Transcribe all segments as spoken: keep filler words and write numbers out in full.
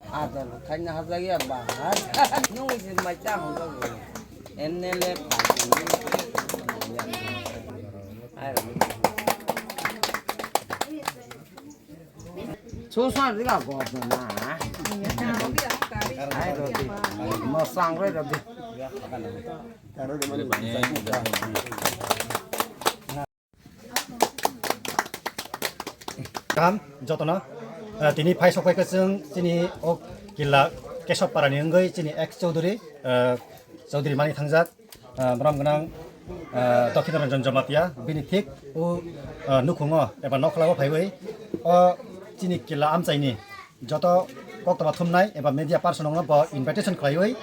Adar thaina hajak ya bahai. Nung isi mai cha hong jago. M L A pai. Ai ra. Susan ri ga go na. Ai ro di. Mo sang re ro di. Kaham, jotono, eh, tini phai sok phaikha chwng chini o killa Kesop Parani wngwi chini ex Chaudhary, eh, Chaudhary mani thangjak, eh, borom gwnang, eh, Dokhin Ranjan Jamatia, bini thik o, eh, nukhungo eba nokhlao phaiwi o chini killa amchaini joto koktwma thumnai eba media person rokno bo invitation khlaiwi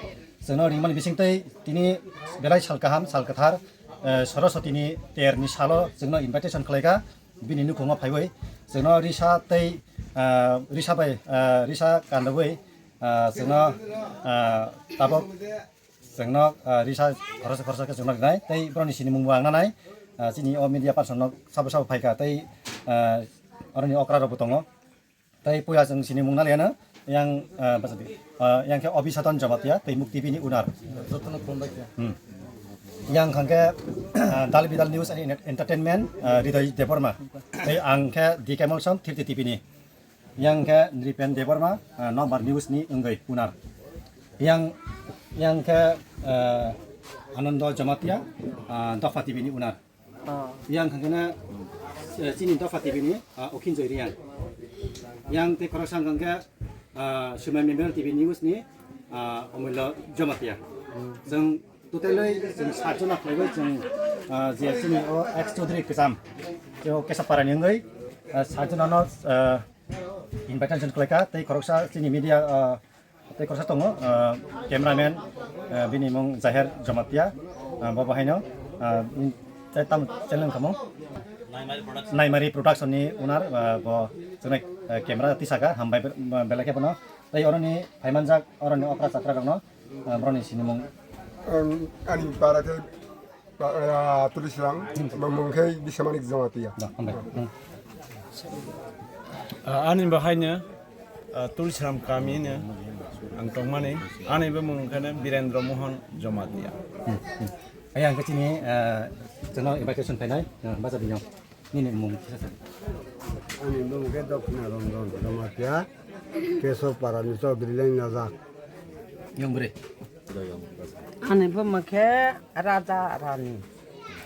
chwngno ringmani bisingtwi tini belai sal kaham, sal kwthar, eh, Saraswatini terni salo chwngno invitation khlaikha, bini nukhungo phaiwi chwngno risa tei, eh, risa bai, eh, risa kandawi, eh, chwngno, eh, tabok chwngno, eh, risa khoroksa khoroksa khe chwngno rinai tei borokni sinimungbo ang nanai, eh, chini o media person no sabo sabo phaikha tei, eh, oroni okra rokbo tongo. Tei puila chwng sinimung naliano yang, eh, bachadi, eh, yang khe Abhisadan Jamatia tei Muk T V ni owner. Jotono khulumbai kha. Hmm. Yang khangkhe, eh, Dal Bidal News and Enter-, Entertainment, eh, Hridoy Debbarma. Tei ang khe D K Molsom, Thirty T V ni. Yang khe Nripen Debbarma, eh, Nombar News ni wngwi owner. Yang, yang khe, eh, Anando Jamatia, eh, Dopha T V ni owner. Oh. Yang khangkhe na, eh, chini Dopha T V ni, ah, Okhinjoi Reang. Yang tei khoroksa wngkha khe, ah, Sumai Memorial T V News ni, ah, Omullo Jamatia. Chwng totally chwng sat jona khlaiwi chwng, ah, je chini o ex Chaudhary kwcham, je o Kesap Parani wngwi, ah, sat jona no, ah, invitation khlaikha tei khoroksa chini media, ah, tei khoroksa tongo, ah, cameraman, ah, bini mung Jaher Jamatia, ah, bo bahaino, ah, tei tamo channel wngkha mung Naimari Production ni owner, ah, bo chwnai, ah, camera tisaka hambai be-, belai khe bono tei oroni phaimanjak oroni okra chakra rokno, ah, boroni sinimung. Ang ani para khe Ba-, ah, Tulisram, mung khe Biswamanik Jamatia. Da, hambai. Hmm. Ah, ani bo haino, ah, Tulisram kami no ang tongmani, ani bo mung khe Birendra Mohan Jamatia. Hmm, hmm. Ayang khe chini, ah, chwngno invitation phainai, ah, bacha bini. Nini mung kisa sa. Ani mung khe Dokina Ranjan Jamatia, Keso Parani Chaudhary Lain Najak. Yang bwrwi. Ani buma khe Raja Rani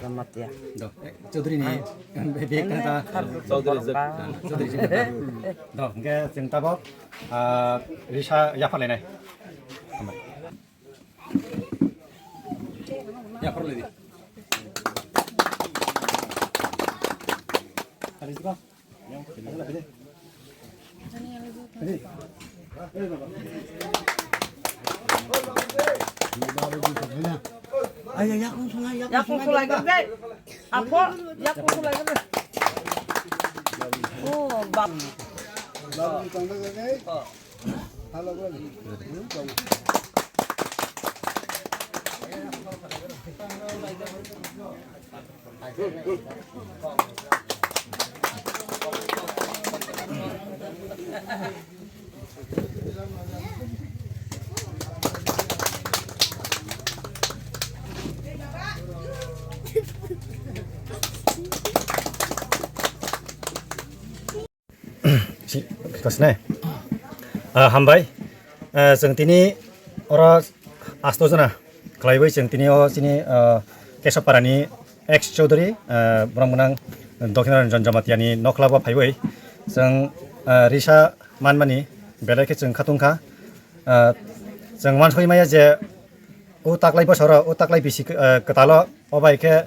Jamatia. Do, eh, Chaudhary ni, ah, bebek ini kata. Khardu Chaudhary Jamatia. Ah, Chaudhary Jamatia. Do, hingke chwng tabok, ah, risa yapharlainai. Hambai. Yapharlaidi. Hari itu, Bang. Yakung sulai, yakung sulai gede. Apo, yakung sulai gede. Oh, bap. Si-, kasne? Ah, hambai. Ah, chwng tini oro asto jona khlaiwi chwng tini o chini, ah, Kesoparani ex Chaudhary, ah, borok mwnang Dokhin Ranjan Jamatia ni nokla bo phaiwi chwng, ah, risa manmani belai khe chwng khatungkha. Ah, chwng wansoi maya je o taklai bosoro, o taklai bisi, eh, kwtalo, o bai khe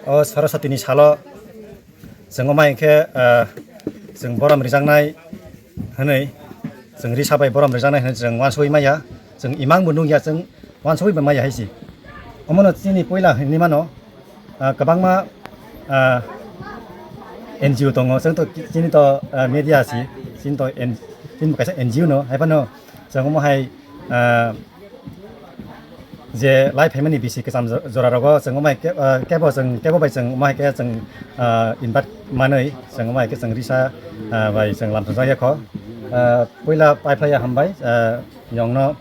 o Saraswatini salo chwng o mai khe, eh, chwng borom rijaknai hwnwi, chwng risa bai borom rijaknai hwnwi chwng wansugwi maya, chwng imang bo nukya, chwng wansugwi bo maya hai se. Omono chini puila hinwi mano, ah, kwbangma, ah, N G O tongo, chwng to chini to, ah, media si, chini to N-, chini bo kaisa N G O no, hai phano chwng omo hai, ah, je lai phaimani bisi kwcham jo-, jora rogo chwng omo hai ke-, ah, kebo chwng, kebo bai chwng omo hai khe chwng, ah, invite manwi chwng omo hai khe chwng risa, ah, bai chwng lamsajak ya kho. Ah, puila paiphlaiya hambai, ah, yongno,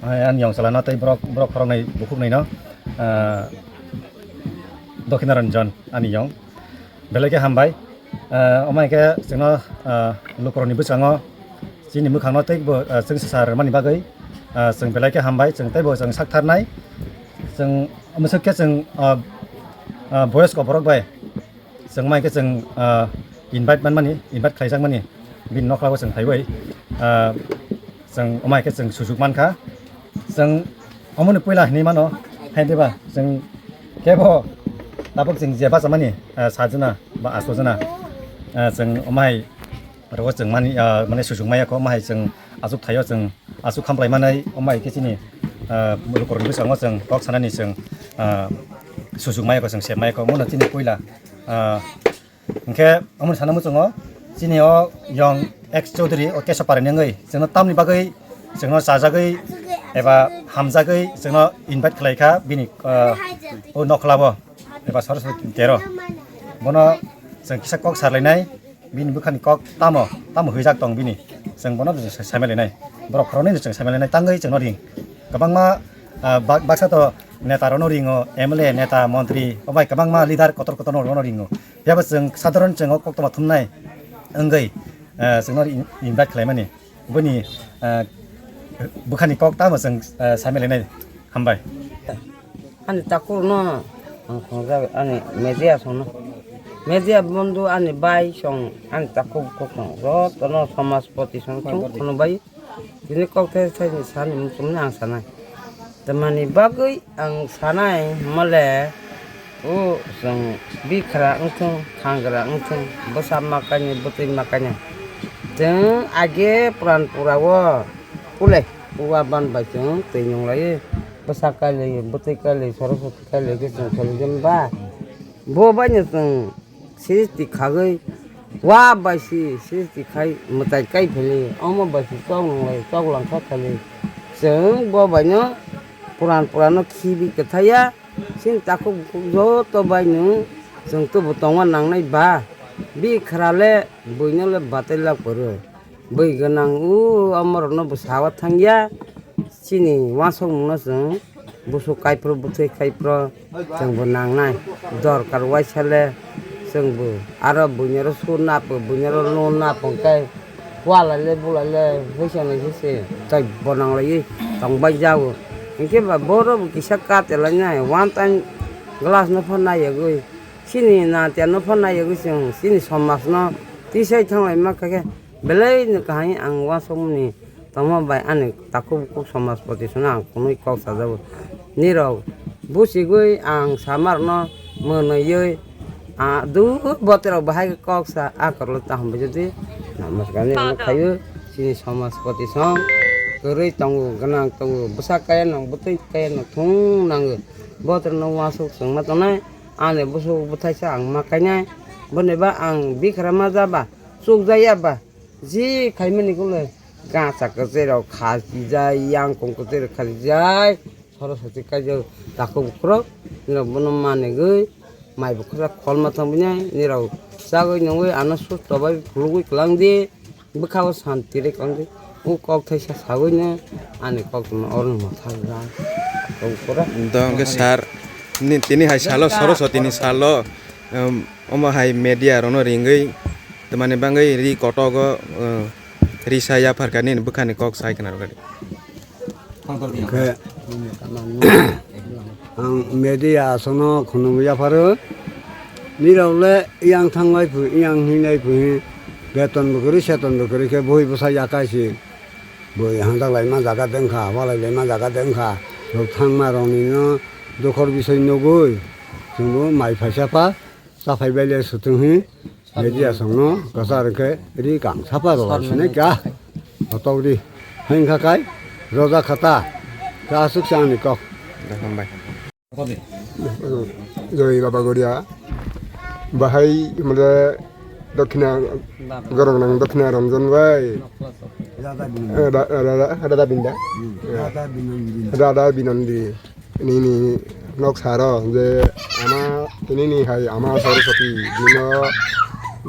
ah, ani yong salano tei borok, borok khoroknwi bukhuknwino, ah, Dokhina Ranjan ani yong. Belai khe hambai. Ah, omo hai khe chwngno, ah, lukurokni bwskango chini mwkhangno teibo, ah, chwng sasa rwmani bagwi, ah, chwng belai khe hambai, chwng teibo chwng saktharnai. Chwng mwswk khe chwng, ah, ah, boyosko borok bai chwng mai khe chwng, ah, invite manmani, invite khlaijakmani, bini nokhlago chwng phaiwi, ah, chwng omo hai khe chwng sujuk mankha. Chwng omoni puila hinwi mano, hai diba? Chwng kebo tabuk chwng je bachamani, ah, sajana ba asojana, ah, chwng omo hai rogo chwng mani, ah, mane sujuk maya kho, omo hai chwng aswk thaio chwng aswk khamplai manai, omo hai khe chini, ah, lukurokni bwskango chwng kok sanani chwng, ah, sujuk maya kho, chwng sep maya kho, omono chini puila, ah, Hwnkhe omo sana muchungo chini o yong ex Chaudhary o Kesha Parani wngwi chwngno tamni bagwi chwngno chajagwi eba hamjagwi chwngno invite khlai kha bini, ah, o nokhlabo eba Saraswati tero. Bono chwng kisa kok sarlainai, bini bwkhani kok tamo, tamo hwijak tong bini. Chwng bono sa-, sa-, saimanlainai. Borok khoroknwi chwng saimanlainai tangwi chwngno ring. Kwbangma, ah, bak-, baksa to neta rokno ringo, M L A, neta, montri, obai kwbangma leader kotor kotor no rokno ringo. Phiya ba chwng sadharon chwng o koktwma thumnai wngwi, eh, chwngno in-, invite khlaimani. Boni, eh, bwkhani kok tamo chwng, eh, saimalainai. Hambai. Ani takhukno ang khongjak ani media songno. Media bondhu ani bai song ani takhuk bukhuk song jotono somajpoti song chwng kheno bai. Tini kok thai thai ni sani muchungni ang sanai. Tamani bagwi ang sanai hwnmale, o chwng bikhra wngthung, khangra wngthung, bwsa makainwi, bwtwi makainwi. Chwng age puran pura o kule uaban bai chwng twi nunglaiwi, bwsa kailaiwi, bwtwi kailaiwi, Saraswati kailaiwi khe chwng solijak ba. Bo baino chwng sristi khagwi, wa bai si sristi khai mwtai kai pheli, omo bai si chok nunglai, chok langkha thali. Chwng bo baino puran purano khibi kwthaiya, chini takhuk bukhuk joto baino chwng tubu tongma nangnai ba, bikhra le buino le batai lak kwrwi. Bwi gwnang o, amorokno bwsa o thangya. Chini uansukmungno chwng busuk kaiphuru, bwthwi kaiphuru chwngbo nangnai. Dorkar uaisa le chwngbo aro buini oro sur napw, buini oro lun napw hwnkhe, ualaile bulaile hwisa nai se se tei bo nanglaiwi tongbai jago. Hinkhe ba borok bo kisa kate lainai, one time glass no phan nai yagwi, chini natia no phan nai yagwi chwng chini somaj no tisai thanglai ma kha khe, belai no kahai ang uansukmani tongma bai ani takhuk bukhuk somajpoti songno ang kunui kok sajago. Nirok buchigwi ang samarokno mwnwiwi, ah, dubot rok bahai khe kok sa, a koroklo ta hambai jodi namaskar ni rokno khaio. Chini somajpoti song kwrwi tongo, gwnang tongo, bwsa kaya nang, bwtwi kaya nang thung nango. Botrokno uansuk chwngma tongnai, ani busuk bwthaisa ang ma kainai, boni ba ang bikhra ma ja ba, chukjaya ba, ji khaimani kule gacha kwchwi rok khachijai, yangkong kwchwi rok khachijai, Saraswati kaijak takhuk bukhuk rok, norok bono manigwi mai bukhuk rok kholma thangwi nai, nirok chagwi nungwi ano susto bai phulugwi kwlangdi, bwkha o santi rwi kwlangdi, o kok thaisa sagwino ani koktwma oro motha rwjak, kok bukhuk rok. Do hwnkhe sir, ni-, tini hai salo, Saraswati ni salo, um, Omo hai media rokno ringwi twmani bagwi ri kotogo, uh, risa yapharkha nini bwkhani kok sai khna rwgadi. Hwnkhe ang media aswkno khunui yapharo, nirok le yang thanglai phu, yang hinglai phu, beton bo kwrwi, seton bo kwrwi khe bui bwsa yakai se. Bui hamjak laima jaga de wngkha, walai laima jaga de wngkha, rok thangma roknino dokhor bisoi nugwi chwngbo mai phaisa pha. Chaphai bai le sutung hi media songno kwchar khe ri kang sapa rw lai sinai kha. Hotok ri hwnkha kai roja khata khe aswk se ani kok. Hambai. Joi Baba Goria. Bahai mole Dokhina Goroknang Dokhina Ranjan bai. Rada Binanda. Rada Binanda. Rada Binandi. Nini nok saro je ama tinini hai ama Saraswati bino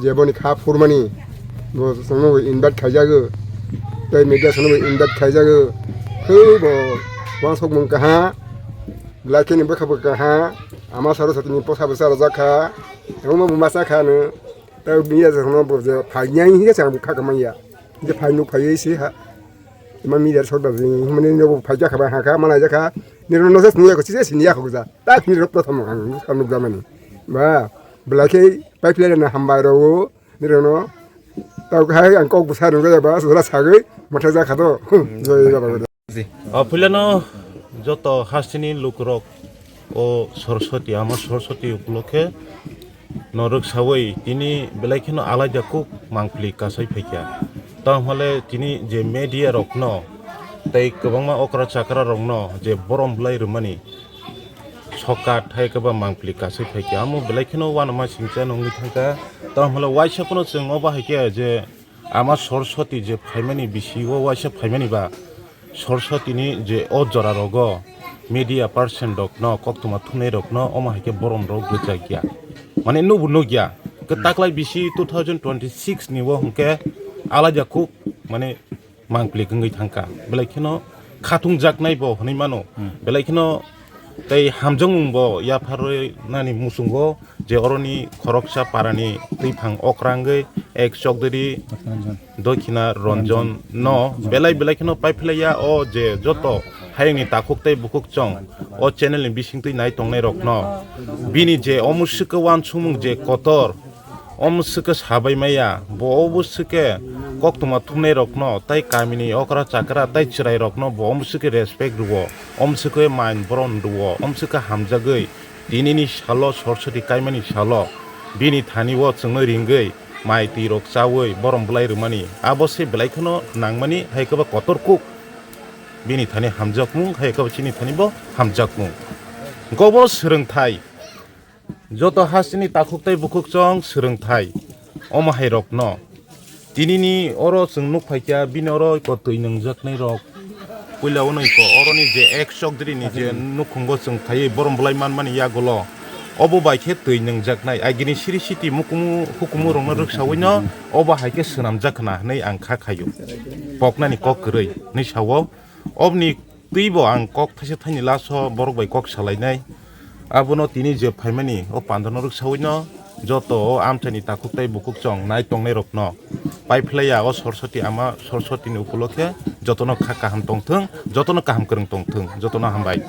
je boni kha phurmani bo chwngno invite khaijago. Tei media sono bo invite khaijago. Khebo wansukmung kaha. Belai kheno bwkha bwkha ha. Ama Saraswati ni posa bwsa rwjak kha. Omo bo masa kha no. Tei media sono bo je phai nai hingke chang bwkha kha manya. Je phai nuk phai se ha. Ima media sokda jing himani no bo phai jakha ba ha kha, malai jakha. Nirok no se sini yakho, sise sini yakho ja. Tak nirok prothom ang nukjamani. Ba, belai khe pipeline na hambai rwo. Nirok no. Tau khai ang kok bwsa rwjak ba, sura sagwi, motha jakha to. Joi baba. O philano joto hasteni lukurok o Saraswati, ama Saraswati upolokhe norok sawi tini belai kheno alaida kuk mangpili kasai phaikha. Tamo hwnle tini je media rokno tei kwbangma okra chakra rokno je borom bwlai rwmani sokat hai khe ba mangpili kasai phaikha. Amo belai kheno uanama singcha nungwi thangkha. Tamo hwnle waisa phano chwng obo hai khe je ama Saraswati je phaimani bisi o waisa phaimani ba Saraswati ni je o jora rogo media person rok no koktwma thumnai rok no omo hai khe borom rok gwchak ya. Mane nubu nukya. Kwtaklai bisi two thousand twenty-six ni o hwnkhe alaida kuk mane mangpili wngwi thangkha. Belai kheno khatung jaknai bo hwnwi mano. Hmm. Belai kheno tei hamjakmung bo yapharwi nani muchungo je oroni khoroksa parani twiphang okrangwi ek chokdiri Ranjan. Dokhina Ranjan no Ranjan. Belai belai kheno paiphlaiya o je joto hayungni takhuk tei bukhuk chong o channel ni bisingtwi nai tongnai rokno bini je omuswkhe wansukmung je kotor omuswkhe sabai maya bo omuswkhe koktwma thumnai rokno tei kamini okra chakra tei chwrai rokno bo omuswkhe respect rwo omuswkhe main boron rwo omuswkhe hamjagwi Tinini salo Saraswati kaimani salo bini thani o chwngno ringwi mai twi rok chawi borom bwlai rwmani abo se belai kheno nangmani hai khe bo kotor kuk bini thani hamjakmung hai khe bo chini thani bo hamjakmung. Gobo swrwngthai joto hasteni takhuk tei bukhuk chong swrwngthai omo hai rokno. Tinini oro chwng nuk phaikha, bini oro iko twi nungjaknai rok. Puila ono iko oroni je ek chokdiri ni je nukhungo chwng phaiwi borom bwlai manmani yagulo. Obo bai khe twi nungjaknai. Agini siri siti mukumu hukumu rokno rwksawi no obo hai khe swnamjak khna hwnwi ang kha khaio. Poknani kok kwrwi hwnwi sao. Oboni twibo ang kok thaisa thaini last o borok bai kok salainai. Abono tini je phaimani o pandano rwksawi no joto o amchaini takhuk tei bukhuk chong nai tongnai rokno paiphlaiya o Saraswati ama Saraswati ni upolokhe jotono kha kaham tongthwng, jotono kaham kwrwng tongthwng, jotono hambai.